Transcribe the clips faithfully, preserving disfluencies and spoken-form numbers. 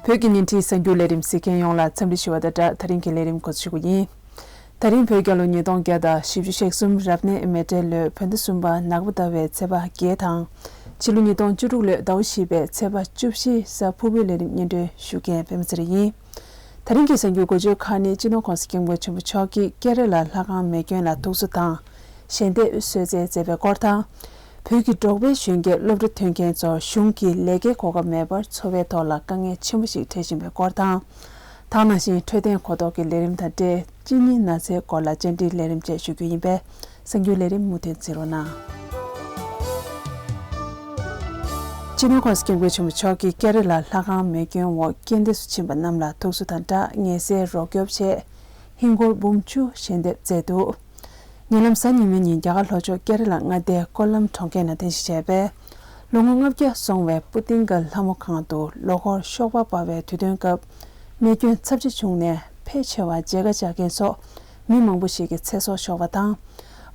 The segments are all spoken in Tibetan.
བོད་ཀྱི་བརྙན་འཕྲིན་གསར་འགྱུར་ལས་རིམ་གཟིགས་མཁན་ཡོངས་ལ་འཚམས་འདྲི་ཞུ་བ་དང་སྦྲགས། ད་རིང་གི་ལས་རིམ་འགོ་འཛུགས་ཞུ་གི་ཡིན། ད་རིང་བོད་རྒྱལ་ལོ་ཉིས་སྟོང་བརྒྱ་དང་བཞི་བཅུ་ཞེ་གསུམ་རབ་གནས་མེ་སྤྲེལ་ལོའི་བོད་ཟླ་གསུམ་པ་ནག་པོ་ཟླ་བའི་ཚེས་པ་བརྒྱད་དང་། ཕྱི་ལོ་ཉིས་སྟོང་བཅུ་དྲུག་ལོའི་ཟླ་བ་བཞི་པའི་ཚེས་པ་བཅུ་བཞི་གཟའ་ཕུར་བུའི་ལས་རིམ་སྙན་སྒྲོན་ཞུ་མཁན་པད་མ་ཚེ་རིང་ཡིན། ད་རིང་གི་གསར་འགྱུར་འགོ་བརྗོད་ཁག་ནི་སྤྱི་ནོར་༸གོང་ས་༸སྐྱབས་མགོན་ཆེན་པོ་མཆོག་གིས་ཀེ་ར་ལ་ལྷ་ཁང་མེ་སྐྱོན་ལ་ཐུགས་གསོ་དང་། ཞལ་འདེབས་གསོལ་སྩལ་མཛད་པའི་སྐོར་དང་། བོད་ཀྱི་འབྲོག་པའི་གཞོན་སྐྱེས་སློབ་གྲྭ་ཐོན་མཁན་ཚོར་གཞུང་གིས་ལས་ཀའི་གོ་སྐབས་མེད་པར་འཚོ་བའི་ཐོག་ལ་དཀའ་ངལ་ཆེན་པོ་ཞིག་འཕྲད་བཞིན་པའི་སྐོར་དང་། ད་ག་ནང་བཞིན་འཕྲོད་བསྟེན་གོ་རྟོགས་ཀྱི་ལས་རིམ་དང་འབྲེལ་གཅིན་སྙི་ན་ཚའི་སྐོར་ལ་བཅར་འདྲིའི་ལས་རིམ་བཅས་ཞུ་རྒྱུ་ཡིན་པས། གསར་འགྱུར་ལས་རིམ་མུ་མཐུད་གཟིགས་རོགས་གནང་། སྤྱི་ནོར་༸གོང་ས་༸སྐྱབས་མགོན་ཆེན་པོ་མཆོག་གིས་ཀེ་ར་ལ་ལྷ་ཁང་མེ་སྐྱོན་འོག་རྐྱེན་འདས་སུ་ཕྱིན་པ་རྣམས་ལ་ཐུགས་གསོ་དང་སྦྲགས་ངལ་སེལ་རོགས་སྐྱོབ་ཆེད་ཧིན་སྒོར་འབུམ་བཅུ་ཞལ་འདེབས་མཛད་འདུག་ཉེ་ལམ་གཟའ་ཉི་མའི་ཉིན་རྒྱ་གར་ལྷོ་ཕྱོགས་ཀེ་ར་ལ་མངའ་སྡེའི་ཀོ་ལམ་གྲོང་ཁྱེར་ནང་རྟེན་གཞི་བྱས་པའི་ལོ་ངོ་ལྔ་བརྒྱ་སོང་བའི་པུ་ཏིང་ག་ལྷ་མོ་ཁང་དུ་ལོ་འཁོར་གཤོག་པ་སྤར་བའི་དུས་སྟོན་སྐབས་མེ་སྐྱོན་ཚབས་ཆེ་བྱུང་ནས་ཕལ་ཆེ་བ་མཇལ་ཁ་བཅར་མཁན་སོགས་མི་མང་པོ་ཞིག་གི་ཚེ་སྲོག་ཤོར་བ་དང་།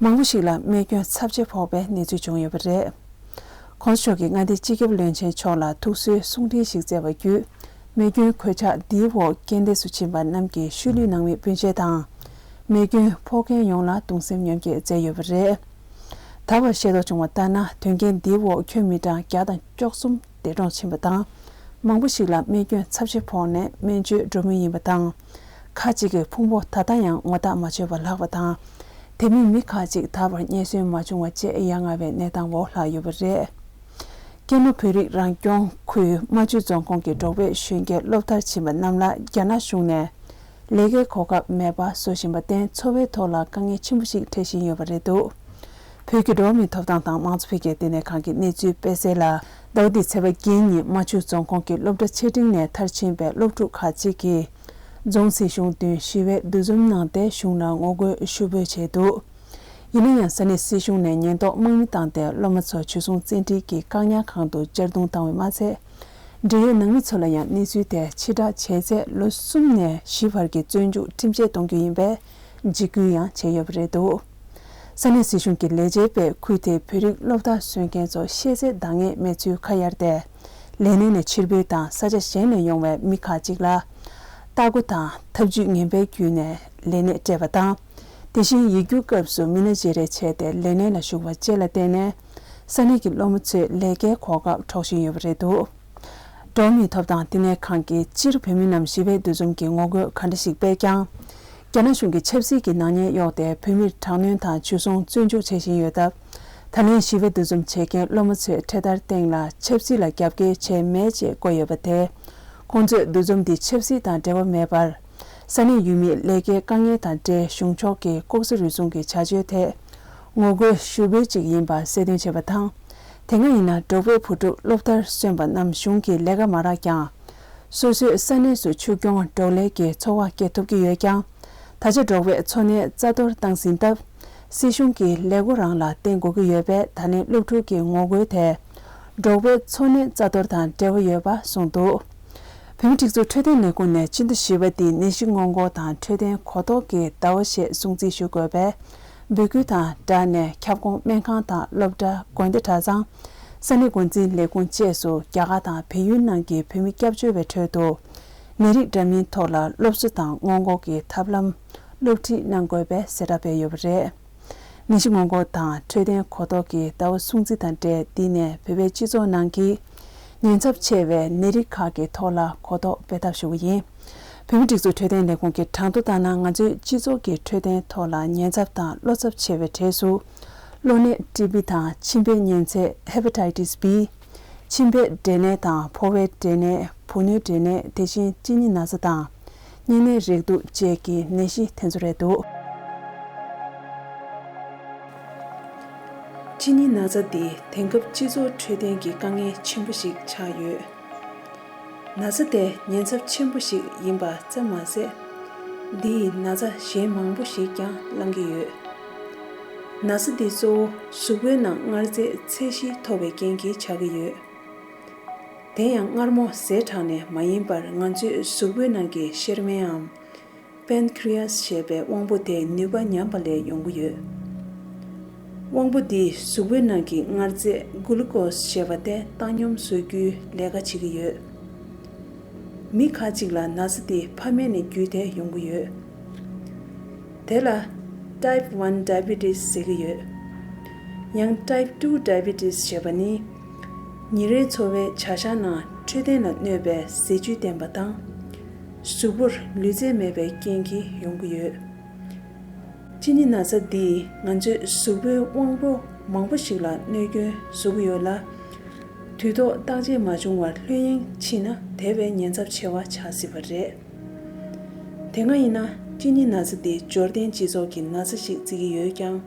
མང་པོ་ཞིག་ལ་རྨས་སྐྱོན་ཚབས་ཆེ་ཕོག་པའི་གནས་ཚུལ་བྱུང་ཡོད་པ་རེད། ༸གོང་ས་མཆོག་གིས་མངའ་སྡེའི་སྤྱི་ཁྱབ་བློན་ཆེན་མཆོག་ལ་ཐུགས་གསོའི་གསུང་འཕྲིན་ཞིག་བསྩལ་བ་བརྒྱུད། མེ་སྐྱོན་གོད་ཆག་འདིའི་འོག་རྐྱེན་འདས་སུ་ཕྱིན་པ་རྣམས་ཀྱི་ཤུལ་ལུས་ནང་མི་སྤུན་མཆེད་དང་། མེ་སྐྱོན་ཕོག་མཁན་ཡོངས་ལ་གདུང་སེམས་མཉམ་སྐྱེད་མཛད་ཡོད་པ་རེད། ད་བར་ཤེས་རྟོགས་བྱུང་བ་ལྟར་ན། དོན་རྐྱེན་འདིའི་འོག་ཁྱོན་མི་གྲངས་བརྒྱ་དང་བཅུ་གསུམ་འདས་གྲོངས་ཕྱིན་པ་དང་། མང་པོ་ཞིག་ལ་རྨས་སྐྱོན་ཚབས་ཆེ་ཕོག་ནས་སྨན་བཅོས་འགྲོ་མུས་ཡིན་པ་དང་། ཁག་ཅིག་གི་ཕུང་པོ་ད་ལྟ་ཡང་ངོ་རྟགས་མ་ཆོད་པར་ལྷག་པ་དང་། དེ་མིན་མི་ཁག་ཅིག་ད་བར་རྙེད་སོན་མ་བྱུང་བ་བཅས་ཡ་ང་བའི་གནས་སྟངས་འོག་ལྷག་ཡོད་པ་རེད། ཀན་ལྷོ་བོད་རིགས་རང་སྐྱོང་ཁུལ་རྨ་ཆུ་རྫོང་ཁོངས་ཀྱི་འབྲོག་པའི་གཞོན་སྐྱེས་སློབ་མཐར་ཕྱིན་པ་རྣམས་ལ་རྒྱ་ནག་གཞུང་ནས་ལས་ཀའི་གོ་སྐབས་མེད་པ་བཟོ་བཞིན་པར་བརྟེན། འཚོ་བའི་ཐོག་ལ་དཀའ་ངལ་ཆེན་པོ་ཞིག་འཕྲད་བཞིན་ཡོད་པ་རེད་འདུག་བོད་ཀྱི་འགྲོ་བ་མིའི་ཐོབ་ཐང་དང་མང་གཙོ་འཕེལ་རྒྱས་ལྟེ་གནས་ཁང་གིས་གནས་ཚུལ་སྤེལ་གསལ་ལ། ཟླ་བ་འདིའི་ཚེས་པ་བརྒྱད་ཉིན་རྨ་ཆུ་རྫོང་ཁོངས་ཀྱི་སློབ་གྲྭ་ཆེ་འབྲིང་ནས་མཐར་ཕྱིན་པའི་སློབ་ཕྲུག་ཁག་ཅིག་གིས། རྫོང་སྲིད་གཞུང་མདུན་ཞི་བའི་འདུ་འཛོམས་གནང་སྟེ་གཞུང་ལ་ངོ་རྒོལ་ཞུ་འབོད་བྱས་འདུག་ཡིན་ན་ཡང་ས་གནས་སྲིད་གཞུང་ནས་ཉེན་རྟོག་དམག་མི་བཏང་སྟེ་སློབ་མ་ཚོ་བྱུས་སྲུང་བཙན་ཁྲིད་ཀྱིས་བཀག་ཉར་ཁང་དུ་གཅར་རྡུང་བཏང་བས་མ་ཚད། འབྲེལ་ཡོད་ནང་མི་ཚོ་ལ་ཡང་གནས་ཚུལ་དེ་ཕྱིར་བསྒྲགས་བྱས་ཚེ་ལོ་གསུམ་ནས་བཞི་བར་གྱི་བཙོན་འཇུག་ཁྲིམས་ཆད་གཏོང་རྒྱུ་ཡིན་པའི་འཇིགས་སྐུལ་ཡང་བྱས་ཡོད་པ་རེད་འདུག་ས་གནས་སྲིད་གཞུང་གི་ལས་བྱེད་པས་ཁུལ་དེའི་བོད་རིགས་སློབ་མཐར་སོན་མཁན་ཚོ་ཤེས་ཚད་འདང་ངེས་མེད་ཚུལ་ཁ་གཡར་ཏེ། ལས་གནས་ནས་ཕྱིར་འབུད་དང་ས་ཆ་གཞན་ནས་ཡོང་བའི་མི་ཁག་ཅིག་ལ། ལྟ་སྒོ་དང་ཐབས་ཇུས་ངན་པའི་བརྒྱུད་ནས་ལས་གནས་སྤྲད་པ་དང་། དེ་བཞིན་ཡིག་རྒྱུགས་སྐབས་སུ་མི་སྣ་བརྗེ་རེས་བྱས་ཏེ་ལས་གནས་ལ་ཞུགས་པ་བཅས་ལ་བརྟེན་ནས། ས་གནས་ཀྱི་སློབ་མ་ཚོས་ལས་ཀའི་གོ་སྐབས་འཕྲོག་བཞིན་ཡོད་པ་རེད་འདུག་འགྲོ་བ་མིའི་ཐོབ་ཐང་ལྟེ་གནས་ཁང་གིས་སྤྱིར་བོད་མི་རྣམས་ཞི་བའི་འདུ་འཛོམས་ཀྱི་ངོ་རྒོལ་ག་འདྲ་ཞིག་སྤེལ་ཀྱང་། རྒྱ་ནག་གཞུང་གིས་ཆབ་སྲིད་ཀྱི་ནག་ཉེས་གཡོགས་ཏེ་བོད་མིར་དྲག་གནོན་དང་བྱུས་སྲུང་བཙོན་འཇུག་བྱེད་བཞིན་ཡོད་སྟབས། ད་ལན་ཞི་བའི་འདུ་འཛོམས་བྱེད་མཁན་སློབ་མ་ཚོས་འཕྲེད་དར་སྟེང་ལ་ཆབ་སྲིད་ལ་རྒྱབ་འགལ་བྱས་མེད་ཅེས་བཀོད་ཡོད་པ་དེས། ཁོང་ཚོས་འདུ་འཛོམས་འདི་ཆབ་སྲིད་དང་འབྲེལ་བ་མེད་པར། ས་གནས་ཡུལ་མིའི་ལས་ཀའི་དཀའ་ངལ་དང་འབྲེལ་གཞུང་ཕྱོགས་ཀྱི་ལྐོག་ཟ་རུལ་སུངས་ཀྱི་བྱ་སྤྱོད་ཐད། ངོ་རྒོལ་ཞུ་འབོད་ཅིག་ཡིན་པ་གསལ་སྟོན་བྱས་པ་དང་། དེ་སྔ་ཡིན་ན་འབྲོག་པའི་བུ་ཕྲུག་སློབ་མཐར་སོན་པ་རྣམས་གཞུང་གིས་ལས་ཀ་མ་རག་ཀྱང་། སོ་སོའི་ས་གནས་སུ་ཆུ་སྐྱོང་འབྲོག་ལས་ཀྱི་འཚོ་བ་སྐྱེལ་ཐུབ་ཀྱི་ཡོད་ཀྱང་། ད་ཆ་འབྲོག་པའི་འཚོ་གནས་རྩ་གཏོར་བཏང་ཟིན་སྟབས། སྲིད་གཞུང་གིས་ལས་སྒོ་རང་ལ་བརྟེན་དགོས་ཀྱི་ཡོད་པས། ད་ལན་སློབ་ཕྲུག་གི་ངོ་རྒོལ་དེ། འབྲོག་པའི་འཚོ་གནས་རྩ་གཏོར་དང་འབྲེལ་བ་ཡོད་པ་གསུངས་འདུག་བོད་མིའི་སྒྲིག་འཛུགས་འཕྲོད་བསྟེན་ལས་ཁུངས་ནས་སྤྱི་ཟླ་བཞི་པ་འདི་ནད་གཞི་སྔོན་འགོག་དང་འཕྲོད་བསྟེན་གོ་རྟོགས་ཀྱི་ཟླ་བ་ཞེས་སྲུང་བརྩི་ཞུ་དགོས་པའི་འབོད་སྐུལ་དང་སྦྲགས་ནས། ཁྱབ་ཁོངས་སྨན་ཁང་དང་སློབ་གྲྭ། དགོན་སྡེ་གྲྭ་ཚང་། ས་གནས་འགོ་འཛིན་ལས་ཁུངས་བཅས་སུ་རྒྱ་གར་དང་བལ་ཡུལ་ནང་གི་བོད་མི་སྐྱབས་བཅོལ་བའི་ཁྲོད་དུ། ནད་རིགས་འདྲ་མིན་ཐོག་ལ་སློབ་གསོ་དང་སྔོན་འགོག་གི་ཐབས་ལམ་སློབ་ཁྲིད་གནང་དགོས་པའི་གསལ་བསྒྲགས་སྤེལ་ཡོད་པ་རེད། ནད་གཞི་སྔོན་འགོག་དང་འཕྲོད་བསྟེན་གོ་རྟོགས་ཀྱི་ཟླ་བ་སྲུང་བརྩི་དང་འབྲེལ། འདི་ནས་བོད་པའི་སྤྱི་ཚོགས་ནང་གི་ཉེན་ཚབས་ཆེ་བའི་ནད་རིགས་ཁག་གི་ཐོག་ལ་གོ་རྟོགས་སྤེལ་ཐབས་ཞུ་བ་ཡིན། བོད་མིའི་སྒྲིག་འཛུགས་འཕྲོད་བསྟེན་ལས་ཁུངས་ཀྱིས་གྲངས་ཐོ་བཏང་ན། ང་ཚོའི་སྤྱི་ཚོགས་ཀྱི་འཕྲོད་བསྟེན་ཐོག་ལ་ཉེན་ཚབས་དང་བློ་འཚབ་ཆེ་བའི་གྲས་སུ། གློ་ནད་ཀྲི་བི་དང་མཆིན་པའི་གཉན་ཚད་ཧེ་པ་ཊའི་ཊི་སི་བི། མཆིན་པའི་འབྲས་ནད་དང་ཕོ་བའི་འབྲས་ནད། བུ་སྣོད་འབྲས་ནད། དེ་བཞིན་གཅིན་སྙི་ན་ཚ་དང་། གཉན་ནད་རེག་དུག་བཅས་ཀྱི་ནད་གཞི་དེ་ཚོ་རེད་འདུག་གཅིན་སྙི་ན་ཚ་འདི་དེང་སྐབས་སྤྱི་ཚོགས་འཕྲོད་བསྟེན་གྱི་དཀའ་ངལ་ཆེན་པོ་ཞིག་ཆགས་ཡོད། ན་ཚ་དེ་ཉེན་ཚབས་ཆེན་པོ་ཞིག་ཡིན་པ་ཙམ་མ་ཟད། འདི་ཡིས་ན་ཚ་གཞན་མང་པོ་ཞིག་ཀྱང་བསླང་གི་ཡོད། ན་ཚ་འདི་གཙོ་བོ་གཟུགས་པོའི་ནང་མངར་རྫས་ཚད་གཞི་མཐོ་བའི་རྐྱེན་གྱིས་ཆགས་ཀྱི་ཡོད། དེ་ཡང་མངར་མོ་ཟས་དྲགས་ནས་མ་ཡིན་པར། ང་ཚོའི་གཟུགས་པོའི་ནང་གི་གཤེར་རྨེན་འམ། པན་ཁི་རི་ཡཱས་ཞེས་པའི་དབང་པོ་དེའི་ནུས་པ་ཉམས་པ་ལས་ཡོང་གི་ཡོད། དབང་པོ་འདིས་གཟུགས་པོའི་ནང་གི་མངར་རྫས་གུ་ལུ་ཀོས་ཞེས་པ་དེ་བཏང་སྙོམས་བཟོ་རྒྱུའི་ལས་ཀ་བྱེད་ཀྱི་ཡོད། མི་ཁག་ཅིག་ལ་ན་ཚ་དེ་ཕ་མེས་ནས་བརྒྱུད་དེ་ཡོང་གི་ཡོད། དེ་ལ་Type one diabetes ཟེར་གྱི་ཡོད། ཡང་Type two diabetes ཞེས་པ་ནི། ཉིན་རེའི་འཚོ་བའི་བྱ་གཞག་ནང་འཕྲོད་བསྟེན་ལ་གནོད་པའི་ཟས་བཅུད་ལྡན་པ་དང་། གཟུགས་པོར་ལུས་རྩལ་མེད་པའི་རྐྱེན་གྱིས་ཡོང་གི་ཡོད། གཅིན་སྙི་ན་ཚ་འདིས་ང་ཚོའི་གཟུགས་པོའི་དབང་པོ་མང་པོ་ཞིག་ལ་གནོད་སྐྱོན་བཟོ་གི་ཡོད་ལ། དུས་ཐོག་བརྟག་དཔྱད་མ་བྱུང་བར་ལྷོད་གཡེང་ཕྱིན་ན་དེ་བས་ཉེན་ཚབས་ཆེ་བ་ཆགས་སྲིད་པ་རེད། དེ་སྔ་ཡིན་ན་གཅིན་སྙི་ན་ཚ་འདི་འབྱོར་ལྡན་སྤྱི་ཚོགས་ཀྱི་ན་ཚ་ཞིག་བརྩི་གི་ཡོད་ཀྱང་།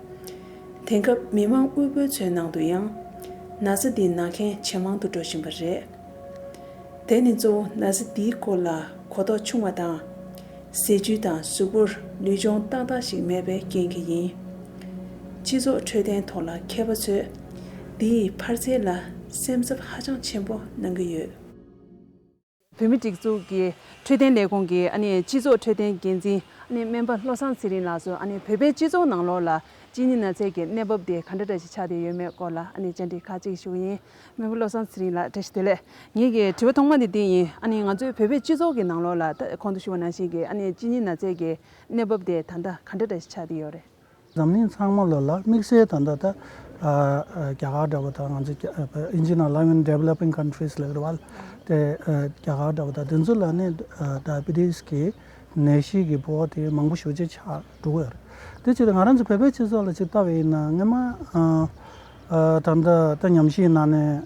དེང་སྐབས་མི་མང་དབུལ་པོ་ཚོའི་ནང་དུ་ཡང་ན་ཚ་འདི་ན་མཁན་ཇེ་མང་དུ་འགྲོ་བཞིན་པ་རེད། དེ་ནི་གཙོ་བོ་ན་ཚ་འདིའི་སྐོར་ལ་གོ་རྟོགས་ཆུང་བ་དང་། ཟས་བཅུད་དང་གཟུགས་པོར་ལུས་སྦྱོང་ཏག་ཏག་ཞིག་མེད་པའི་རྐྱེན་གྱིས་ཡིན། སྤྱི་ཚོགས་འཕྲོད་བསྟེན་ཐོག་ལ་མཁས་པ་ཚོས་འདིའི་འཕར་ཚད་ལ་སེམས་འཚབ་ཧ་ཅང་ཆེན་པོ་གནང་གི་ཡོད། བོད་མིའི་སྒྲིག་འཛུགས་ཀྱི་འཕྲོད་བསྟེན་ལས་ཁུངས་ཀྱི་ཨ་ནི་སྤྱི་ཚོགས་འཕྲོད་བསྟེན་འགན་འཛིན་ཨ་ནི་སྨན་པ་བློ་བཟང་ཚེ་རིང་ལགས་སུ་ཨ་ནི་བོད་པའི་སྤྱི་ཚོགས་ནང་ལོགས་ལ་གཅིན་སྙི་ན་ཚའི་གི་གནས་བབ་དེ་ག་འདྲ་འདྲ་ཞིག་ཆགས་བསྡད་ཡོད་མེད་སྐོར་ལ་ཨ་ནི་བཅར་འདྲི་ཁག་ཅིག་ཞུ་གི་ཡིན། སྨན་པ་བློ་བཟང་ཚེ་རིང་ལགས་བཀྲ་ཤིས་བདེ་ལེགས། ངེད་ཀྱི་དྲི་བ་ཐོག་མ་དེ་འདི་ཡིན། ཨ་ནི་ང་ཚོའི་བོད་པའི་སྤྱི་ཚོགས་ཀྱི་ནང་ལོགས་ལ་ད་གོང་དུ་ཞུས་པ་ནང་བཞིན་གྱི་ཨ་ནི་གཅིན་སྙི་ན་ཚའི་གི་གནས་བབ་དེ་ད་ལྟ་ག་འདྲ་འདྲ་ཞིག་ཆགས་བསྡད་ཡོད་རེད། འཛམ་གླིང་ཚང་མ་ལོ་ལ་དམིགས་བསལ་ད་ལྟ་ད་ཨ་ཨ་རྒྱ་གར་འདྲ་པོ་དང་ང་ཚོ་རྒྱ་ཨ་ཨིན་ཇི་ནང་ལ་ཡོང་developing countries ལབ་རེད་བ། དེ་ཨ་རྒྱ་གར་འདྲ་པོ་དང་དེ་ཚོ་ལ་ནི་ཨ་diabetes གི་ནད་གཞི་གི་ཕོག་དེ་མང་པོ་ཞེ་པོ་ཅིག་ཆགས་འགྲོ་གི་ཡོད་རེད། དེ་ཕྱིར་ང་རང་ཚོ་བོད་པའི་སྤྱི་ཚོགས་ལ་ཅིག་ལྟ་བ་ཡིན་ན་སྔོན་མ་ཨ་ཨ་ད་ལྟ་ད་ཉམས་ཞིབ་ནང་ནས་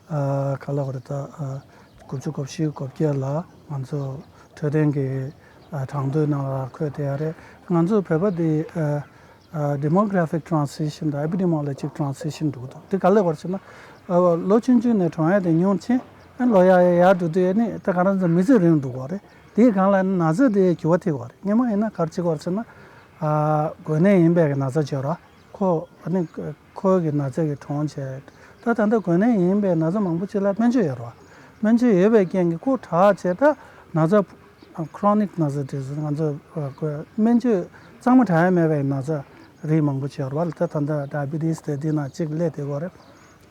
ཨ་ག་ལབ་དགོས་རེད་ད། ཨ་དགུ་བཅུ་གོ་བཞི་གོ་བརྒྱད་ལ་ང་ཚོ་འཕྲོད་བསྟེན་གྱི་ཨ་གྲངས་ཐོའི་ནང་ལ་འཁོད་བསྡད་ཡོད་རེད། ང་ཚོ་བོད་པ་འདི་ཨ་ཨ་demographic transition དང་epidemiologic transition འདུག་འདུག་དེ་ག་ལབ་དགོས་རེད་ཟེར་ན། ཨ་ལོ་ཆུང་ཆུང་ནས་གྲོངས་ཡ་དེ་ཉུང་ཕྱིན། ཨ་ལོ་ཡར་ཡར་ཡར་འགྲོ་དུས་ཨ་ནི་ད་ག་རང་ཚོ་མི་ཚེ་རིང་འགྲོ་གི་ཡོད་རེད། དེའི་སྒང་ལ་ན་ཚ་དེ་འགྱུར་བ་ཐེབས་ཀྱི་ཡོད་རེད། སྔོན་མ་ཡིན་ན་ག་རེ་བྱེད་ཀྱི་ཡོད་རེད་ཟེར་ན། ཨ་འགོས་ནད་ཡིན་པའི་གི་ན་ཚ་བྱེད་རོགས། ཁོ་ཨ་ནི་ཁོའི་གི་ན་ཚ་གི་གྲོངས་བྱས། ད་ད་ལྟ་འགོས་ནད་ཡིན་པའི་ན་ཚ་མང་པོ་ཅིག་ལ་སྨན་བཅོས་ཡོད་རེད་བ། སྨན་བཅོས་ཡོད་པའི་རྐྱེན་གྱིས་ཁོ་དྲག་བྱས་ད་ན་ཚ་chronic ན་ཚ་དེ་ཚོ་ང་ཚོ་སྨན་བཅོས་གཙང་མ་དྲག་ཡ་མེད་པའི་ན་ཚ་རིགས་མང་པོ་ཅིག་ཡོད་རེད་བ། ད་ད་ལྟ་diabetes དེ་འདི་ན་གཅིག་སླེབས་བསྡད་ཡོད་རེད།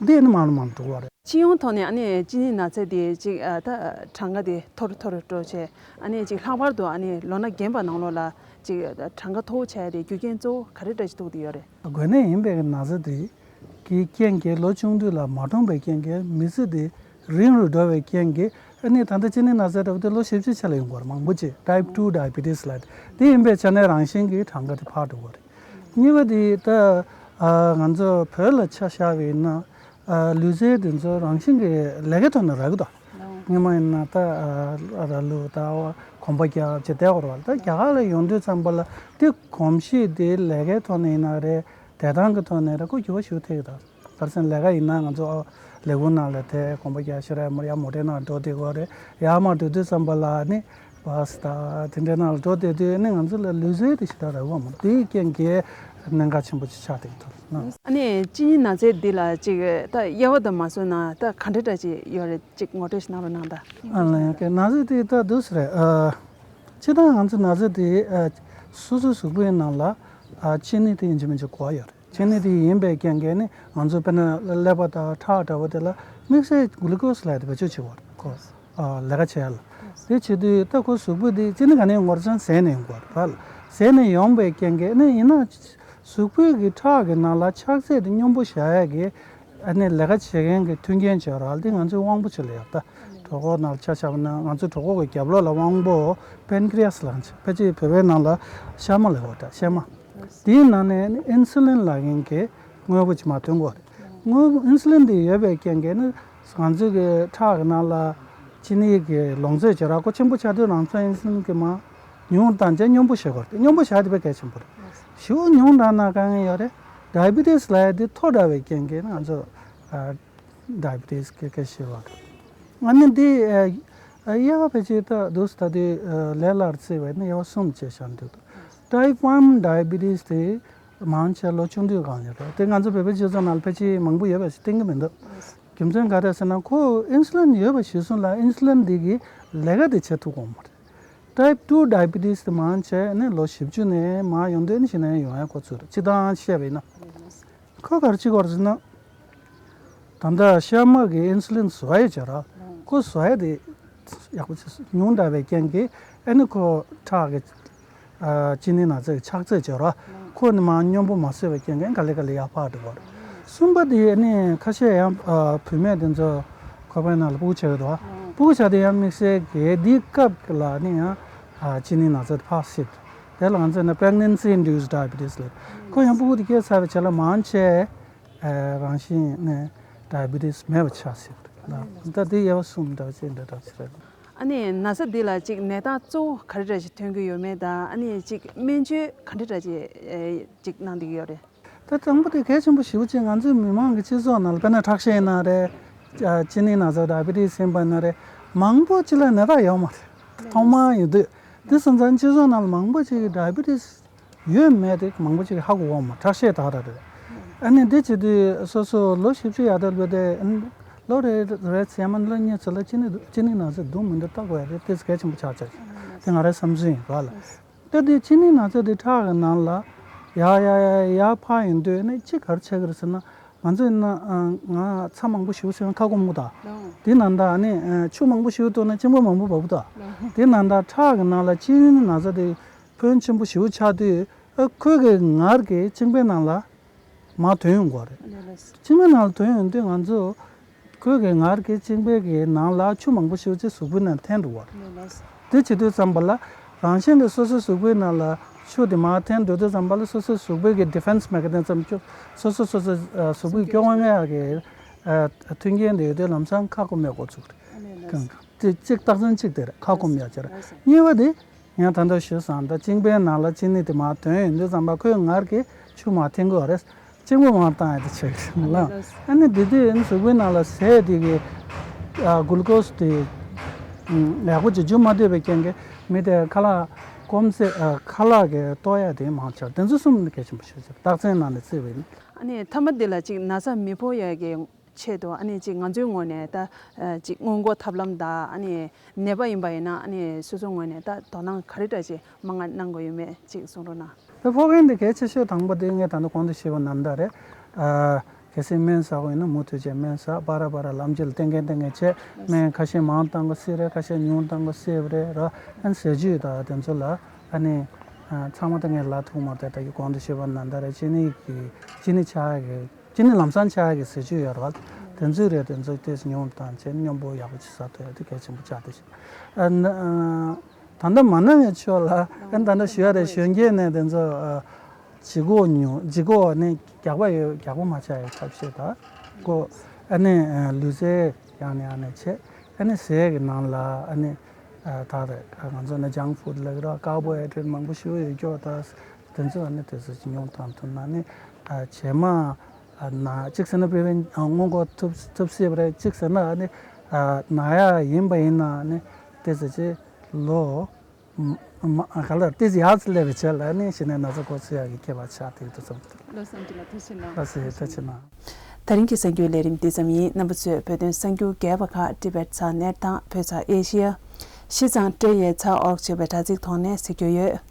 འདི་ནི་མང་ལ་མང་འགྲོ་བ་རེད། སྤྱི་ཡོངས་ཐོག་ནས་ཨ་ནི་གཅིན་སྙི་ན་ཚ་དེ་གཅིག་ཨ་ད་གྲངས་ཀ་དེ་མཐོ་རུ་མཐོ་རུ་འགྲོ་བྱས། ཨ་ནི་གཅིག་ལྷག་པར་དུ་ཨ་ནི་ལོ་ན་རྒན་པ་ནང་ལོགས་ལ་གཅིག་གྲངས་ཀ་མཐོ་བོ་ཆགས་ཡ་དེ་རྒྱུ་རྐྱེན་གཙོ་བོ་ག་རེ་འདྲ་ཞིག་ཐུག་བསྡད་ཡོད་རེད། འགོས་ནད་ཡིན་པའི་ན་ཚ་དེ་གི་རྐྱེན་གྱིས་ལོ་ཆུང་དུས་ལ་མ་གྲོངས་པའི་རྐྱེན་གྱིས་མི་ཚེ་དེ་རིང་རུ་འགྲོ་བའི་རྐྱེན་གྱིས་ཨ་ནི་ད་ལྟ་གཅིན་སྙི་ན་ཚ་འདྲ་བོ་དེ་ལོ་བཞི་བཅུ་ཕྱེད་ལ་ཡོང་གི་ཡོད་རེད། མང་པོ་ཅིག་type two diabetes ལབ་དེ་ཡིན་པའི་ཆ་ནས་རང་བཞིན་གྱིས་གྲངས་ཀ་དེ་འཕར་འགྲོ་གི་ཡོད་རེད། གཉིས་པ་དེ་ད་ཨ་ང་ཚོ་བོད་ལ་ཆ་བཞག་པ་ཡིན་ན། ཨ་ལུས་རྩལ་དེ་ཚོ་རང་བཞིན་གྱིས་ལས་ཀའི་ཐོག་ནས་རག་གི་འདུག་སྔོན་མ་ཡིན་ན་ད་ཨ་ར་ལུག་ད་གོམ་པ་རྒྱག་བྱས་བསྡད་ཡོད་རེད་བ། ད་རྒྱ་གར་ལ་ཡོང་དུས་ཙམ་པ་ལ་དེ་གོམས་གཤིས་དེ་ལས་ཀའི་ཐོག་ནས་ཡིན་ན་རེད། བསྡད་སྟངས་ཀྱི་ཐོག་ནས་རེད། ཁོ་འགྱུར་བ་ཞིག་ཐེབས་ཀྱི་འདུག་ག་རེ་ཟེར་ན་ལས་ཀ་ཡིན་ན་ང་ཚོ་ཨ་ལས་ཁུངས་ནང་ལ་དེ་གོམ་པ་རྒྱག་ཤི་ར་མར་ཡར་མོ་ཊའི་ནང་འགྲོ་བསྡད་ཀྱི་ཡོད་རེད། ཡར་མར་འགྲོ་དུས་ཙམ་པ་ལ་ནི་བྷ་སི་དང་དེ་འདྲའི་ནང་ལ་འགྲོ་བསྡད་དུས་ནི་ང་ཚོ་ལ་ལུས་རྩལ་དེ་ཞེ་དྲག་རག་གི་ཡོད་མ་རེད། དེའི་རྐྱེན་གྱིས་གནད་འགག་ཆེན་པོ་ཅིག་ཆགས་བསྡད་ཀྱི་འདུག་ཨ་ནི་གཅིན་སྙི་ན་ཚ་འདི་ལ་ཅིག་ད་དབྱེ་བ་དང་མ་བཟོས་ན་ད་ག་འདྲ་འདྲ་ཅིག་ཡོད་རེད། ཅིག་ངོ་སྤྲོད་ཞིག་གནང་རོགས་གནང་དང་། ཨ་ལ་ཡང་གི་ན་ཚ་དེ་ད་འདུག་སེ་རེད། ཨ་སྤྱིར་བཏང་ང་ཚོ་ན་ཚ་དེ་ཨ་སོ་སོའི་གཟུགས་པོའི་ནང་ལ་ཨ་གཅིན་སྙི་དེ་ཡིན་གཅིག་མིན་གཅིག་འགོ་ཡོད་རེད། གཅིན་སྙི་དེ་ཡིན་པའི་རྐྱེན་གྱིས་ནི་ང་ཚོ་དཔེར་ན་ཀླད་པ་དང་ཁྲག་འདྲ་བོ་དེ་ལ་དམིགས་བསལ་གླུ་ཀོ་སི་ལབ་ཡ་དེ་བེད་སྤྱོད་བྱེད་དགོས་རེད་ཁོ། ཨ་ལས་ཀ་བྱེད་ཡ་ལ། དེ་བྱེད་དུས་ད་ཁོ་གཟུགས་པོ་དེ་གཅིན་སྙི་ག་ནས་ཡོང་དགོས་རེད་ཟེར་ན་ཟས་ནས་ཡོང་དགོས་རེད་བ། ཟས་ནས་ཡོང་པའི་རྐྱེན་གྱིས་ནི་ཡིན་ན་གཟུགས་པོའི་གི་ཁྲག་གི་ནང་ལ་ཆགས་ཚད་དེ་སྙོམས་པོ་བཞག་ཡ་གི་ཨ་ནི་ལས་ཀ་བྱེད་མཁན་གྱི་མཐུན་རྐྱེན་བྱེད་རག་དེ་ང་ཚོའི་དབང་པོ་ཅིག་ལ་ཡོད་ད། གྲོད་ཁོག་ནང་ལ་ཆ་བཞག་པ་ན་ང་ཚོའི་གྲོད་ཁོག་གི་རྒྱབ་ལོགས་ལ་དབང་པོ་པན་ཀི་རི་ཡ་སི་ལབ་ཕལ་ཆེར་བོད་པའི་ནང་ལ་ཤ་མ་ལབ་ཡོད་ད། ཤ་མ། དེའི་ནང་ནས་ཨིན་སུ་ལིན་ལབ་མཁན་གྱི་དངོས་པོ་ཅིག་མར་ཐོན་གྱི་ཡོད་རེད། དངོས་པོ་ཨིན་སུ་ལིན་དེ་ཡོད་པའི་རྐྱེན་གྱིས་ནི་ང་ཚོའི་གི་ཁྲག་གི་ནང་ལ་གཅིན་སྙི་གི་ལོངས་སྤྱོད་བྱེད་རག་ཁོ་ཆེན་པོ་ཆགས་དུས་རང་ཚོ་ཨིན་སུ་ལིན་གྱིས་མར་ཉུང་བཏང་བྱས་སྙོམས་པོ་བྱེད་དགོས་རེད། སྙོམས་པོ་བྱ་དེ་དཔེ་གལ་ཆེན་པོ་རེད། ཞེ་པོ་ཉུང་དྲགས་ན་དཀའ་ངལ་ཡོད་རེད། ཌའི་བི་ཊི་སི་ལབ་ཡ་དེ་མཐོ་དྲགས་པའི་རྐྱེན་གྱིས་ང་ཚོ་ཨ་ཌའི་བི་ཊི་སི་གི་སྐད་ཤེས་པ་རེད། ཨ་ནི་འདི་ཨ་ཨ་དབྱེ་བ་ཕལ་ཆེར་ད་འདུག་སེ་ད་དེ་ཨ་ལས་སླ་རུ་བརྩིས་པ་ཡིན་ན་དབྱེ་བ་གསུམ་བྱས་བཞག་འདུག Type one diabetes དེ་མང་ཆེ་ལོ་ཆུང་དུས་སྒང་ཡོད་རེད། དེ་ང་ཚོ་བོད་པའི་སྤྱི་ཚོགས་ནང་ལ་ཕལ་ཆེར་མང་པོ་ཡོད་པ་ཞིག་བསྟན་གྱི་མི་འདུག་རྒྱུ་མཚན་ག་རེ་ཟེར་ན་ཁོ་ཨིན་སུ་ལིན་ཡོད་པ་གཞིར་བཟུང་ལ་ཨིན་སུ་ལིན་འདི་གི་ལས་ཀ་དེ་བྱེད་ཐུབ་ཀྱི་ཡོད་མ་རེད། Type two diabetes དེ་མང་ཆེ་ནི་ལོ་བཞི་བཅུ་ནས་མར་ཡོང་དུས་ནི་གཞི་ནས་ཡོང་ཡ་འགོ་ཚུགས་རེད། སྤྱིར་བཏང་བཤད་པ་ཡིན་ན། ཁོ་ག་རེ་བྱེད་དགོས་རེད་ཟེར་ན། ད་ལྟ་ཤ་མ་གི་ཨིན་སུ་ལིན་བཟོ་ཡ་བྱས་ར། ཁོ་བཟོ་ཡ་དེ་ ཡག་པོ་ཆགས་སོང་། ཉུང་དྲགས་པའི་རྐྱེན་གྱིས་ཨ་ནི་ཁོ་ཁྲག་གི་ཨ་གཅིན་སྙི་ན་ཚ་གི་ཆགས་ཚད་བྱོས་ར། ཁོ་ནི་མར་སྙོམས་པོ་མ་བཟོས་པའི་རྐྱེན་གྱིས་ག་ལེ་ག་ལེ་ཡར་འཕར་འགྲོ་གི་རེད། གསུམ་པ་དེ་ཨ་ནི་ཁ་ཤས་ཡང་ཨ་བུད་མེད་དེ་ཚོ་ཁོག་པའི་ནང་ལ་ཕྲུ་གུ་ཆགས་ཀྱི་འདུག་བ། ཕྲུ་གུ་ཆགས་དེ་ཡང་དམིགས་བསལ་གྱི་དེའི་སྐབས་ལ་ནི་ཡང་ཨ་གཅིན་སྙི་ན་ཚ་དེ་འཕར་སྲིད། དེ་ལ་ང་ཚོས་ནི་pregnancy induced diabetes ལབ། ཁོ་ཡང་ཕྲུ་གུ་དེ་སྐྱེས་ཚར་བའི་རྗེས་ལ་མང་ཆེ་ཨ་རང་བཞིན་ནས་diabetes མེད་པ་ཆགས་སྲིད་པ་རེད། ད་དེ་དབྱེ་བ་གསུམ་འདྲ་བ་ཅིག་འདྲ་འདྲ་ཅིག་རེད། ཨ་ནི་ན་ཚ་འདི་ལ་ཅིག་ནད་རྟགས་གཙོ་བོ་ག་རེ་འདྲ་ཅིག་ཐོན་གྱི་ཡོད་མེད་དང་། ཨ་ནི་ཅིག་སྨན་བཅོས་ག་འདྲ་འདྲ་ཅིག་ཨེ་ཅིག་གནང་བསྡད་ཀྱི་ཡོད་རེད། ད་དང་པོ་དེ་གལ་ཆེན་པོ་ཞེ་པོ་ཅིག་ང་ཚོའི་མི་མང་གི་སྤྱི་ཚོགས་ནང་ལ་དཔེར་ན་ཁྲག་ཤེད་ཡིན་ན་རེད། ཨ་གཅིན་སྙི་ན་ཚ་diabetes ཡིན་པ་ཡིན་ན་རེད། མང་པོ་ཅིག་ལ་ནད་རྟགས་ཡོད་མ་རེད། ཐོག་མར་ཡོང་དུས་དེ་སོང་ཙང་སྤྱི་ཚོགས་ནང་ལ་མང་པོ་ཅིག་གིས་diabetes ཡོད་མེད་དེ་མང་པོ་ཅིག་གིས་ཧ་གོ་གི་མ་རེད། ཁྲག་ཤེད་དག་ར་རེད། ཨ་ནི་འདི་བྱེད་དུས་སོ་སོ་ལོ་བཞི་བཅུ་ཡར་དར་ལོས་དེ་ཨ་ནི་ལོ་རེ་རེ་ཚེ་མ་ལོ་གཉིས་ཚོ་ལ་གཅིན་སྙི་གཅིན་སྙི་ན་ཚ་འདུག་མི་འདུག་བལྟ་དགོས་ཡ་དེ་དེ་གལ་ཆེན་པོ་ཆགས་ཆགས་དེ་ང་རའི་བསམ་ཚུལ་ཡིན་ར་ལ། ད་དེ་གཅིན་སྙི་ན་ཚ་དེ་ཁྲག་གི་ནང་ལ་ཡར་ཡར་ཡར་ཡར་འཕར་ཡོང་དུས་ནི་གཅིག་ག་རེ་ཆགས་ཀྱི་རེད་ཟེར་ན། ང་ཚོ་ཡིན་ན་ཨ་ང་ཚྭ་མང་པོ་ཞེ་པོ་ཟོས་ན་ཁ་སྐོམ་གི་འདུག་ད། དེ་ནང་ད་ཨ་ནི་ཨ་ཆུ་མང་པོ་ཞེ་པོ་བཏུང་ན་གཅིན་པ་མང་པོ་འབབ་གི་འདུག་ད། དེ་ནང་ད་ཁྲག་གི་ནང་ལ་གཅིན་སྙི་ན་ཚ་དེ་ཕོན་ཆེན་པོ་ཞེ་པོ་ཆགས་དུས་ཨ་ཁོའི་གི་ངར་གྱིས་གཅིན་པའི་ནང་ལ་མར་ཐོན་ཡོང་གི་རེད། གཅིན་པའི་ནང་ལ་ཐོན་ཡོང་དུས་ང་ཚོ་ཁོའི་གི་ངར་གྱིས་གཅིན་པའི་གི་ནང་ལ་ཆུ་མང་པོ་ཞེ་པོ་ཅིག་གཟུགས་པོའི་ནང་འཐེན་འགྲོ་གི་རེད། དེ་བྱེད་དུས་ཙམ་པ་ལ་རང་བཞིན་གྱིས་སོ་སོའི་གཟུགས་པོའི་ནང་ལ་ཆུ་དེ་མར་འཐེན་འགྲོ་དུས་ཙམ་པ་ལ་སོ་སོའི་གཟུགས་པོའི་གི་defense mechanism ཆུ་སོ་སོ་སོ་སོའི་ཨ་གཟུགས་པོའི་སྐྱོ་བ་མེད་ཡག་གི་ཨ་མཐུན་རྐྱེན་དེ་ཡོད་དུས་ལམ་སང་ཁ་སྐོམ་མེད་འགོ་ཚུགས་རེད། དེ་གཅིག་རྟགས་མཚན་གཅིག་དེ་རེད། ཁ་སྐོམ་ཡག་ཅིག་རེད། གཉིས་པ་དེ་ངས་ད་ལྟ་ཞུས་སོང་། ད་གཅིན་པའི་ནང་ལ་གཅིན་སྙི་དེ་མར་ཐོན་ཡོང་དུས་ཙམ་པ་ཁོའི་ངར་གྱིས་ཆུ་མར་འཐེན་དགོས་རེད། གཅིན་པ་མར་བཏང་ཡ་དེ་བྱེད་ཀྱི་རེད་ལ། ཨ་ནི་དེ་དུས་ཨ་ནི་གཟུགས་པོའི་ནང་ལ་ཟས་དེ་གི་ཨ་གུ་ལུ་ཀོ་སི་དེ་ཨ་ཡག་པོ་ཅིག་འཇུ་མ་ཐུབ་པའི་རྐྱེན་གྱིས་མི་དེ་ཁ་ལག་སྐོམ་ཟས་ཨ་ཁ་ལག་གི་ལྟོགས་ཡ་དེ་མང་ཆགས། དེ་ཚོ་གསུམ་ནི་གལ་ཆེན་པོ་ཞིག་རེད། རྟགས་མཚན་ནང་ནས་བརྩིས་པ་ཡིན། ཨ་ནི་མཐའ་མ་དེ་ལ་ཅིག་ན་ཚ་མི་ཕོག་ཡ་གི་ཆེད་དུ་ཨ་ནི་ཅིག་ང་ཚོའི་ངོས་ནས་ད་ཨ་ཅིག་སྔོན་འགོག་ཐབས་ལམ་དང་། ཨ་ནི་ནད་པ་ཡིན་པ་ཡིན་ན་ཨ་ནི་སོ་སོའི་ངོས་ནས་ད་དོ་སྣང་ག་རེ་འདྲ་ཅིག་མང་ང་གནང་དགོས་ཡོད་མེད་ཅིག་གསུང་རོགས་གནང་། ད་ཕོག་མཁན་དེ་གལ་ཆེ་ཤོས་དང་པོ་དེ་ངས་ད་ལྟ་གོང་དུ་ཞུས་པ་ནང་ལྟར་རེད། ཨ་གལ་སྲིད་སྨན་ཟ་དགོས་ཡིན་ན་མུ་མཐུད་བྱས་སྨན་ཟ། ཕར་ར་ཕར་ར་ལམ་རྒྱུད་ལ་བསྟེན་མཁན་བསྟེན་མཁན་བྱས། སྨན་ཁ་ཤས་མང་བཏང་དགོས་སྲིད་རེད། ཁ་ཤས་ཉུང་བཏང་དགོས་སྲིད་རེད་ར། ཨ་ནི་ཟས་བཅུད་དང་དེ་ཚོ་ལ་ཨ་ནི་ཨ་ཚང་མ་ད་ངས་ལབ་ཐུབ་མ་རེད། ད་གོང་དུ་ཞུས་པ་ནང་ལྟར་རེད། གཅིན་སྙི་གི་གཅིན་སྙི་ཆགས་ཡ་གི་གཅིན་སྙི་ལམ་སང་ཆགས་ཡ་གི་ཟས་བཅུད་ཡོད་རེད་བ། དེ་ཚོའི་རེད། དེ་ཚོ་ཏོག་ཙམ་ཉུང་བཏང་བྱས་སྙོམས་པོ་ཡག་པོ་ཅིག་ཟ་ཐུབ་ཡ་དེ་གལ་ཆེན་པོ་ཆགས་བསྡད་ཤག་ཨ་ནི་ཨ་ད་ལྟ་མ་གནང་བའི་ཕྱོགས་ལ་ཨ་ནི་ད་ལྟ་ཞུ་ཡ་རེད། གཞོན་སྐྱེས་ནས་དེ་ཚོ་ཨ་ལྗིད་ཁོག་ཉུང་། ལྗིད་ཁོག་ནི་རྒྱགས་པ་ཡོད། རྒྱགས་པ་མ་ཆགས་ཡ་ཐབས་ཤེས་དང་། ཁོ་ཨ་ནི་ཨ་ལུས་རྩལ་ཡང་ནས་ཡང་ནས་བྱས། ཨ་ནི་ཟས་ཀྱི་ནང་ལ་ཨ་ནི་ཨ་ད་རེད། ང་ཚོ་ནི་junk food ལབ་ཀྱི་རེད། carbohydrate མང་པོ་ཞེ་པོ་ཡོད་ཀྱོག་ད་དེ་ཚོ་ཨ་ནི་དེ་ཚོ་ཅིག་ཉུང་བཏང་ཐུབ་ན་ནི་ཨ་རྗེས་མ་ཨ་ན་གཅིག་ཟེར་ན་prevention སྔོན་འགོག་ཐུབ་ཐུབ་སྲིད་པ་རེད། གཅིག་ཟེར་ན་ཨ་ནི་ཨ་ན་ཡ་ཡིན་པ་ཡིན་ན་ཨ་ནི་དེ་ཚོ་ཅིག་ལོ་མ་ག་ལ་ཏོག་ཙམ་ཡར་ཙམ་སླེབས་པའི་རྗེས་ལ་ནི་གཞི་ནས་ན་ཚ་འགོ་ཚུགས་ཡག་གི་ཁྱད་པར་ཆགས་བསྡད་འདུག་བསམ་གྱི་འདུག་ལགས་སོ། ཨ་མཆོག་ལགས་ཐུགས་རྗེ་གནང་། ལགས་སོ། ཐུགས་རྗེ་གནང་། ད་རིང་གི་གསར་འགྱུར་ལས་རིམ་འདི་ཙམ་ཡིན། རྣམ་པ་ཚོས་བོད་དོན་གསར་འགྱུར་རྒྱས་པ་ཁག་ཊི་བེཊ་ཚགས་ནེཊ་དང་བོད་ཚགས་ཨེ་ཤི་ཡ། ཤིས་ཙང་ཊི་ཨེ་ཚགས་ཨོར་ཅེས་པའི་དྲ་ཚིགས་ཐོག་ནས་གཟིགས་རྒྱུ་ཡོད།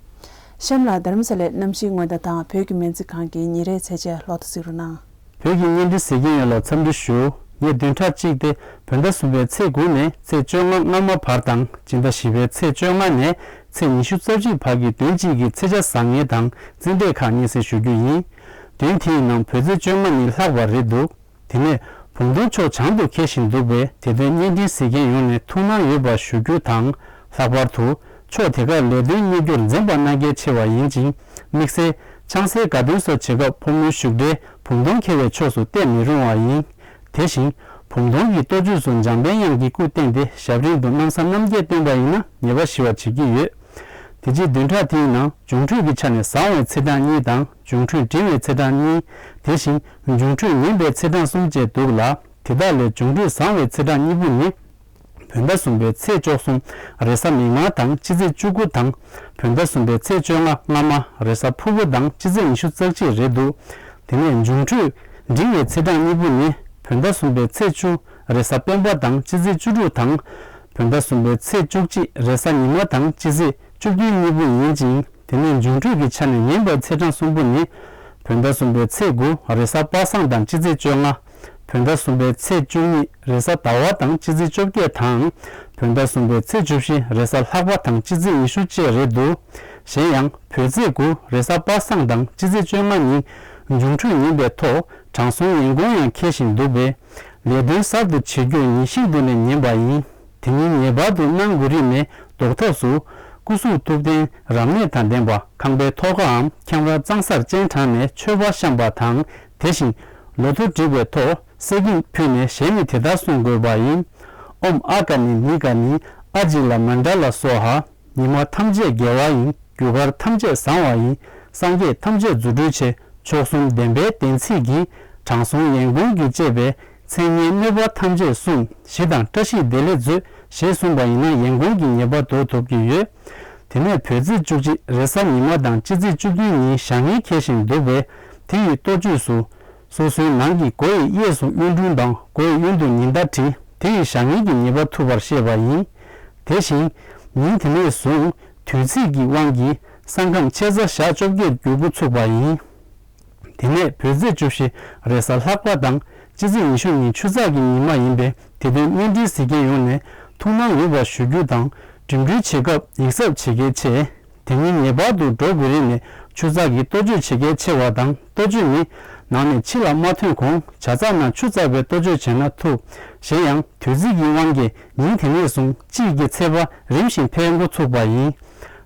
གཤམ་ལ་རྡ་རམ་ས་ལའི་གནམ་གཤིས་སྔོན་བརྡ་དང་བོད་ཀྱི་སྨན་རྩིས་ཁང་གི་ཉིན་རེའི་ཚེས་ཆ་ལོག་ཏུ་གཟིགས་རོགས་གནང་། བོད་ཀྱི་བརྙན་འཕྲིན་གཟིགས་མཁན་ཡོངས་ལ་འཚམས་འདྲི་ཞུ། ངས་བདུན་ཕྲག་གཅིག་སྟེ་བོད་ཟླ་གསུམ་པའི་ཚེས་དགུ་ནས་ཚེས་བཅོ་ལྔ་སྔ་མ་བར་དང་། སྤྱི་ཟླ་བཞི་པའི་ཚེས་བཅོ་ལྔ་ནས་ཚེས་ཉི་ཤུ་རྩ་གཅིག་བར་གྱི་བདུན་གཅིག་གི་ཚེས་ཆ་བཟང་ངན་དང་རྩིས་འདེད་ཁག་སྙན་སེང་ཞུ་རྒྱུ་ཡིན། བདུན་དེའི་ནང་བོད་ཚེས་བཅོ་ལྔ་ནི་ལྷག་པ་རེད་འདུག་དེ་ནས་བུམ་སྟོན་ཕྱོགས་བྱང་དུ་འཁེལ་བཞིན་འདུག་པས། དེ་དོན་བརྙན་འཕྲིན་གཟིགས་མཁན་ཡོངས་ནས་ཐུགས་སྣང་ཡོད་པ་ཞུ་རྒྱུ་དང་། ལྷག་པར་དུ་ཕྱོགས་དེ་གར་ལས་དོན་གཉེར་རྒྱུར་འཛེམ་པ་གནང་གལ་ཆེ་བ་ཡིན་ཅིང་། དམིགས་བསལ་ཆང་སའི་དགའ་སྟོན་སོགས་བྱེད་སྐབས་ཕོ་མོའི་བཞུགས་གྲལ་བུམ་སྟོན་འཁེལ་བའི་ཕྱོགས་སུ་གཏད་མི་རུང་བ་ཡིན། དེ་བཞིན་བུམ་སྟོན་གྱི་གཏོ་མཆོད་སུ་འཇམ་དཔལ་དབྱངས་ཀྱི་སྐུ་བསྟན་ཏེ་ཞབས་རིམ་དུ་སྣང་གསལ་རྣམ་རྒྱལ་བསྟན་པ་ཡིན་ན་ཉེས་པ་ཞི་བར་བྱེད་ཀྱི་ཡོད། དེ་རྗེས་བདུན་ཕྲག་དེའི་ནང་འབྱུང་འཕྲོད་ཀྱི་ཆ་ནས་བཟང་བའི་ཚེས་གྲངས་གཉིས་དང་། འབྱུང་འཕྲོད་འབྲིང་བའི་ཚེས་གྲངས་གཉིས། དེ་བཞིན་འབྱུང་འཕྲོད་ངན་པའི་ཚེས་གྲངས་གསུམ་བཅས་འདུག་ལ། དེ་དག་ལས་འབྱུང་འཕྲོད་བཟང་བའི་ཚེས་གྲངས་གཉིས་པོ་ནི། བོད་ཟླ་གསུམ་པའི་ཚེས་བཅུ་གསུམ་རེས་གཟའ་མིག་དམར་དང་སྤྱི་ཚེས་བཅུ་དགུ་དང་། བོད་ཟླ་གསུམ་པའི་ཚེས་བཅོ་ལྔ་སྔ་མ་རེས་གཟའ་ཕུར་བུ་དང་སྤྱི་ཚེས་ཉི་ཤུ་རྩ་གཅིག་རེད་འདུག་དེ་ནས་འབྱུང་འཕྲོད་འབྲིང་བའི་ཚེས་གྲངས་གཉིས་པོ་ནི། བོད་ཟླ་གསུམ་པའི་ཚེས་བཅུ་རེས་གཟའ་སྤེན་པ་དང་སྤྱི་ཚེས་བཅུ་དྲུག་དང་། བོད་ཟླ་གསུམ་པའི་ཚེས་བཅུ་གཅིག་རེས་གཟའ་ཉི་མ་དང་སྤྱི་ཚེས་བཅུ་བདུན་གཉིས་པོ་ཡིན་ཅིང་། དེ་ནས་འབྱུང་འཕྲོད་ཀྱི་ཆ་ནས་ངན་པའི་ཚེས་གྲངས་གསུམ་པོ་ནི། བོད་ཟླ་གསུམ་པའི་ཚེས་དགུ་རེས་གཟའ་པ་སངས་དང་སྤྱི་ཚེས་བཅོ་ལྔ། བོད་ཟླ་གསུམ་པའི་ཚེས་བཅུ་གཉིས་རེས་གཟའ་ཟླ་བ་དང་སྤྱི་ཚེས་བཅོ་བརྒྱད་དང་། བོད་ཟླ་གསུམ་པའི་ཚེས་བཅུ་བཞི་རེས་གཟའ་ལྷག་པ་དང་སྤྱི་ཚེས་ཉི་ཤུ་བཅས་རེད་འདུག་གཞན་ཡང་བོད་ཚེས་དགུ་རེས་གཟའ་པ་སངས་དང་སྤྱི་ཚེས་བཅོ་ལྔ་ཉིན་འབྱུང་འཕྲོད་ཉིན་པའི་ཐོག་དྲང་སྲོང་ཡན་གུང་ཡང་འཁེལ་བཞིན་འདུག་པས། ལས་དོན་གསར་དུ་བྱེད་རྒྱུར་ཉིན་ཤིན་ཏུ་ནས་ཉེན་པ་ཡིན། དེ་ཉིན་ངེས་པར་དུ་གནང་དགོས་རིགས་ནས་ལྡོག་ཐབས་སུ། སྐུ་གཟུགས་ཐུབ་བསྟན་རབ་གནས་དང་ལྡན་པ། ཁང་པའི་ཐོག་ཁའམ་ཁྱམས་ར་གཙང་སར་སྤྱན་དྲངས་ནས་མཆོད་པ་བཤམས་པ་དང་། དེ་བཞིན་ལོ་ཐོ་བསྒྲིགས་པའི་ཐོག་གསེར་སྐྱེམས་ཕུལ་ནས་ཞལ་ནས་དེ་ལྟར་གསུང་དགོས་པ་ཡིན། ཨོཾ་ཨ་ཀ་ནི་ནི་ཀ་ནི་ཨ་ཇི་ལ་མཎྜ་ལ་སྭཱ་ཧཱ། ཉི་མ་ཐམས་ཅད་དགེ་བ་ཡིན། རྒྱུ་སྐར་ཐམས་ཅད་བཟང་བ་ཡིན། སངས་རྒྱས་ཐམས་ཅད་རྫུ་འཕྲུལ་ཆེ། མཆོག་གསུམ་བདེན་པའི་བདེན་ཚིག་གིས། དྲང་སྲོང་ཡན་གུང་གིས་བཅས་པའི། མཚན་སྙན་གནོད་པ་ཐམས་ཅད་བསྲུང་། ཞི་དང་བཀྲ་ཤིས་བདེ་ལེགས་མཛོད། ཞེས་གསུངས་པ་ཡིན་ན་ཡན་གུང་གི་ཉེས་པ་ཟློག་ཐུབ་ཀྱི་ཡོད། དེ་ནས་བོད་ཚེས་བཅུ་གཅིག་རེས་གཟའ་ཉི་མ་དང་སྤྱི་ཚེས་བཅུ་བདུན་ཉིན་བཞག་ཉལ་འཁེལ་བཞིན་འདུག་པས། དེ་ཡི་ལྟོ་བཅོས་སུ། སོ་སོའི་ནང་གི་སྒོ་ཡི་གཡས་སུ་གཡོན་དྲུང་དང་སྒོ་ཡི་གཡོན་དུ་ཉི་ཟླ་བྲིས། དེ་ཡིས་བཞག་ཉལ་གྱི་ཉེས་པ་ཐུབ་པར་བཤད་པ་ཡིན། དེ་བཞིན། ཉིན་དེ་ནས་བཟུང་དུས་ཚིགས་ཀྱི་དབང་གིས་སང་ཁམས་ཕྱེད་གཟའ་ཞག་བཅོ་བརྒྱད་འགྱུར་འགོ་ཚུགས་པ་ཡིན། དེ་ནས་བོད་ཚེས་བཅུ་བཞི་རེས་གཟའ་ལྷག་པ་དང་སྤྱི་ཚེས་ཉི་ཤུ་ཉིན་ཆུ་ཚགས་ཀྱི་ཉི་མ་ཡིན་པས། དེ་དོན་གནས་འདྲིའི་གཟིགས་མཁན་ཡོངས་ནས་ཐུགས་སྣང་ཡོད་པར་ཞུ་རྒྱུ་དང་། འགྲིམ་འགྲུལ་བྱེད་སྐབས་ཡིག་ཚབ་བྱེད་གལ་ཆེ། དེ་ཉིན་ངེས་པར་དུ་འགྲོ་དགོས་རིགས་ནས་ཆུ་ཚགས་ཀྱི་ལྟོ་བཅོས་བྱེད་གལ་ཆེ་བ་དང་། ལྟོ་བཅོས་ནི་ནང་ནས་ཕྱི་ལ་མ་ཐོན་གོང་ཇ་ཚགས་ནང་ཆུ་བཙགས་པའི་ལྟོ་བཅོས་བྱས་ན་ཐུབ། གཞན་ཡང་དུས་ཚིགས་ཀྱི་དབང་གིས་ཉིན་དེ་ནས་བཟུང་དཔྱིད་ཀྱི་ཚད་པ་རིམ་བཞིན་འཕེལ་འགོ་ཚུགས་པ་ཡིན།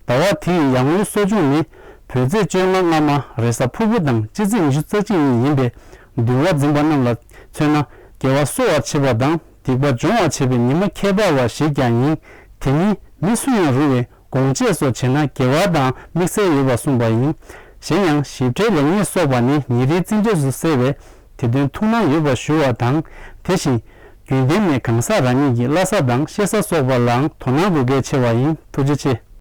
ཟླ་བ་དེ་ཡི་ཡར་ངོའི་གསོ་སྦྱོང་ནི་བོད་ཚེས་བཅོ་ལྔ་སྔ་མ་རེས་གཟའ་ཕུར་བུ་དང་སྤྱི་ཚེས་ཉི་ཤུ་རྩ་གཅིག་ཉིན་ཡིན་པས། འདུལ་བ་འཛིན་པ་རྣམས་ལ་མཚོན་ན་དགེ་བ་གསོ་བར་བྱེད་པ་དང་སྡིག་པ་སྦྱོང་བར་བྱེད་པའི་ཉི་མ་ཁྱད་པར་བ་ཞིག་ཀྱང་ཡིན། དེ་ཉིན་མི་སུ་ཡང་རུང་བའི་སྒོང་སྤྱད་སོགས་བྱས་ན་དགེ་བ་དང་དམིགས་བསལ་ཡོད་པར་གསུངས་པ་ཡིན། གཞན་ཡང་ཞིབ་ཕྲའི་ལེགས་ཉེས་སོགས་པ་ནི་ཉིན་རེའི་རྩིས་འབྲས་སུ་གསལ་བས། དེ་དོན་ཐུགས་སྣང་ཡོད་པར་ཞུ་བ་དང་། དེ་བཞིན་རྒྱུན་ལྡན་ནས་གང་ཟག་རང་ཉིད་ཀྱི་བླ་གཟའ་དང་གཤེད་གཟའ་སོགས་པ་ལའང་དོ་སྣང་དགོས་གལ་ཆེ་བ་ཡིན། ཐུགས་རྗེ་ཆེ།